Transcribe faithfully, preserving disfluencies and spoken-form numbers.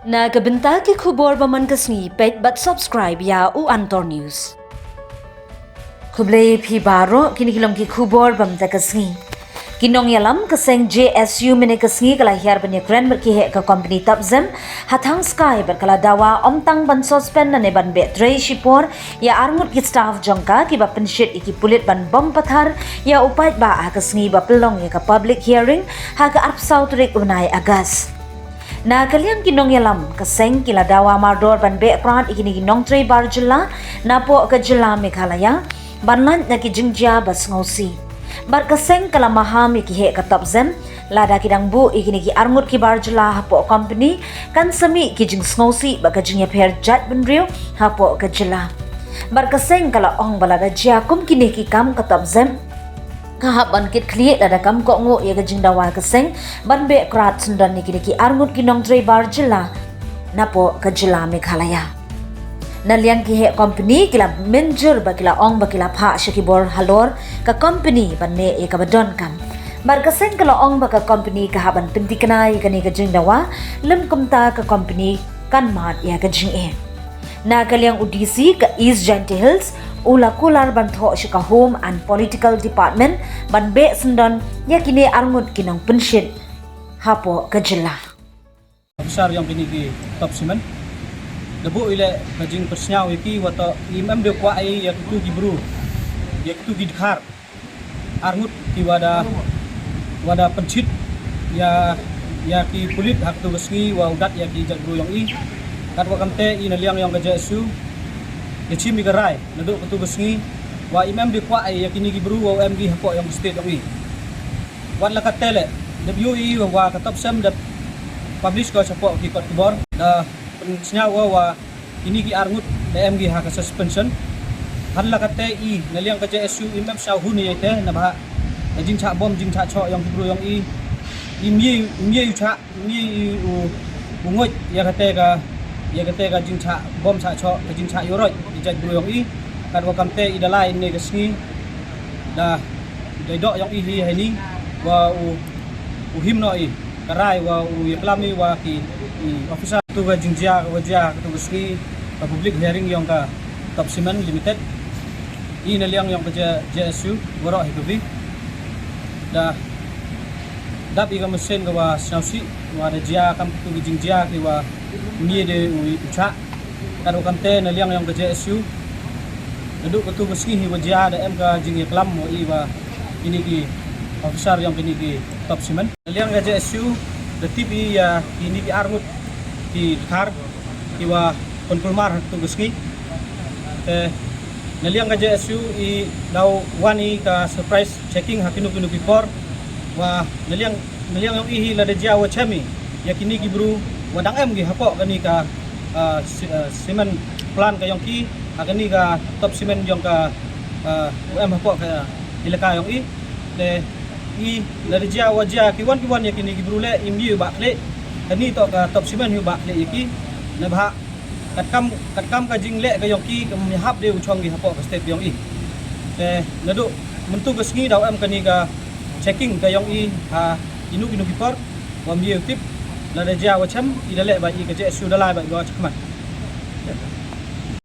Na ka bynta ki khubor ba man ka sngi, peit bad subscribe ïa u Antor News. Khublei phi baroh, kine ki long ki khubor ba mynta ka sngi. Ki nongïalam ka seng J S U mynne ka sngi ka la hiar ban ïakren bad ki heh ka kompani Topcem ha Thangskai bad ka la dawa ym tang ban suspend ne ban beh trei shipor ïa arngut ki staff jong ka kiba pynshit ïa ki pulit ban bom pathar ïa u paidbah ha ka sngi ba pynlong ïa ka public hearing ha ka arphew saw tarik u bnai August. Na ka liang ki nongïalam ka seng ki la dawa mardor ban beh krad ïa kine ki nongtrei bar jylla napoh ka jylla Meghalaya ban lait na ki jingjia ba sngewsih. Bad ka seng ka la maham ïa ki heh ka Topcem, lada ki dang buh ïa kine ki arngut ki bar jylla hapoh kompani, kan sa mih ki jingsngewsih bad ka jingïapher jaitbynriew hapoh ka jylla. Bad ka seng ka la ong ba lada jia kum kine ki kam ka Topcem ka hap ban kit khlieh lada kam kohnguh ïa ka jingdawa ka seng ban beh krad syndon ïa kine ki arngut ki nongtrei bar jylla napoh ka jylla Meghalaya. Na liang ki heh kompani ki la mynjur bad ki la ong ba ki la phah sha ki bor halor ka kompani ban mih ïa kaba donkam. Bad ka seng ka la ong ba ka kompani ka hap ban pynthikna ïa kane ka jingdawa, lym kumta ka kompani kan mad ïa ka jingeh. Na ka liang u D C ka East Jaintia Hills u la kular ban thoh sha ka Home and Political Department ban beh syndon ïa kine arngut ki nongpynshit hapoh ka jylla. Officer ïong kine ki Topcem da buh i leh ka jingpyrsngew ïa ki, wat to im em de kwah ïa kitu ki bru, ïa kitu ki dkhar arngut ki wada, wada pynshit ïa, ïa ki pulit ha katu ka sngi wa u dat ïa ki jaitbru ïong i. Katwa kamte i na liang ïong ka J S U da chim i ka rai naduh katu ka sngi wa im em de kwah ïa kine ki bru wa em ki hapoh ïong ka state ïong i. Wat la kate leh, da ïohi wa ka Topcem da publish ko shapoh ki kot khubor da pynsngew wa, wa kine ki arngut da em ki ha ka suspension. Wat la kate i na liang ka J S U im em sngewhun ïa te, naba ka jingshah bom jingshah shoh ïong ki bru ïong i, im ye, im ye u shah, im ye u, u nguid ïa kate ka, ïa kate ka jingshah bom shah shoh, ka jingshah ïoroit ki jaitbru ïong i. Katwa kamte i da lai ne ka sngi da, da doh ïong i hi ha ini wa u, u him noh i ka rai wa u ïaklam i wa ki, i officer. Tu ka jingjia ka wa jia katu ka sngi ka public hearing ïong ka Topcem Limited. I na liang ïong ka J-, J S U waroh hi ka wi da dap i ka machine ka wa sngewsih wa da jia kam katu ka jingjia ki wa ngi de u, u shah. Katwa kamte na liang ïong ka J S U naduh katu ka sngi hi wa jia da em ka jingïaklam wa i wa kine ki officer ïong kine ki Topcem. Na liang ka J S U da tip i ïa kine ki arngut ki dkhar ki wa pynkulmar ha katu ka sngi. Te na liang ka J S U i daw wan i ka surprise checking ha kino kino ki por wa na liang, na liang ïong i hi lada jia wa chem i ïa kine ki bru wa dang em ki hapoh kane ka, ah, ci-, ah, cement plant ka ïong ki, ha kane ka Topcem ïong ka, ah, wa em hapoh ka elaka ïong i. Te i lada jia wa jia ki wan ki wan ïa kine ki bru leh im ye u bah khlieh. Kane to ka Topcem hi u bah khlieh ïa ki. Naba katkam, katkam ka jingleh ka ïong ki kam hap de u chong ki hapoh ka state ïong i. Te naduh mynta ka sngi daw em kane ka checking ka ïong i ha kino kino ki por. Wa ym ye u tip, lada jia wa chem i da leh ba i ka J S U da lai ba i wa chakmat.